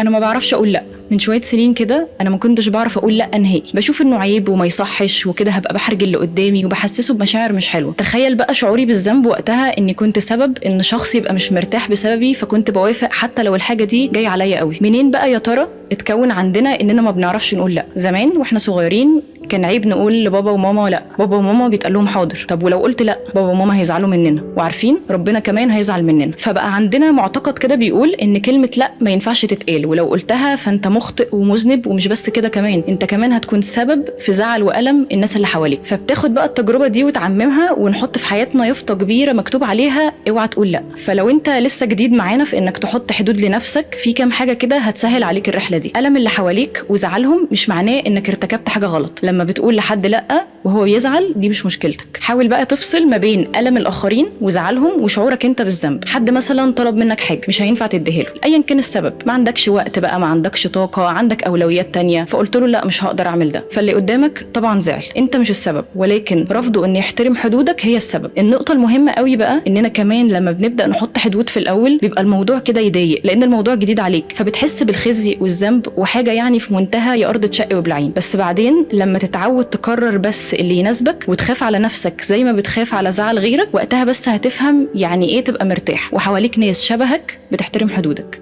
انا ما بعرفش اقول لا. من شوية سنين كده انا ما كنتش بعرف اقول لا نهائي، بشوف انه عيب وما يصحش وكده، هبقى بحرج اللي قدامي وبحسسه بمشاعر مش حلوة. تخيل بقى شعوري بالذنب وقتها اني كنت سبب ان شخص يبقى مش مرتاح بسببي، فكنت بوافق حتى لو الحاجة دي جاية عليا قوي. منين بقى يا ترى اتكون عندنا اننا ما بنعرفش نقول لا؟ زمان واحنا صغيرين كان عيب نقول لبابا وماما لا، بابا وماما بيتقال لهم حاضر. طب ولو قلت لا بابا وماما هيزعلوا مننا، وعارفين ربنا كمان هيزعل مننا. فبقى عندنا معتقد كده بيقول ان كلمة لا ما ينفعش تتقال، ولو قلتها فانت مخطئ ومذنب، ومش بس كده، كمان انت كمان هتكون سبب في زعل والم الناس اللي حواليك. فبتاخد بقى التجربة دي وتعممها، ونحط في حياتنا يافطة كبيرة مكتوب عليها اوعى تقول لا. فلو انت لسه جديد معانا في انك تحط حدود لنفسك، في كام حاجة كده هتسهل عليك الرحلة دي. ألم اللي حواليك وزعلهم مش معناه انك ارتكبت حاجة غلط. لما بتقول لحد لا وهو يزعل دي مش مشكلتك. حاول بقى تفصل ما بين ألم الآخرين وزعلهم وشعورك انت بالذنب. حد مثلا طلب منك حاجة مش هينفع تديها له ايا كان السبب، ما عندكش وقت بقى، ما عندكش طاقة، عندك أولويات تانية، فقلت له لا مش هقدر أعمل ده، فاللي قدامك طبعا زعل. انت مش السبب، ولكن رفضه ان يحترم حدودك هي السبب. النقطة المهمة قوي بقى اننا كمان لما بنبدأ نحط حدود في الأول بيبقى الموضوع كده يضايق، لأن الموضوع جديد عليك، فبتحس بالخزي والذنب وحاجة يعني في منتهى يا أرض تشق وبلعين. بس بعدين لما تتعود تقرر بس اللي يناسبك وتخاف على نفسك زي ما بتخاف على زعل غيرك، وقتها بس هتفهم يعني ايه تبقى مرتاح وحواليك ناس شبهك بتحترم حدودك.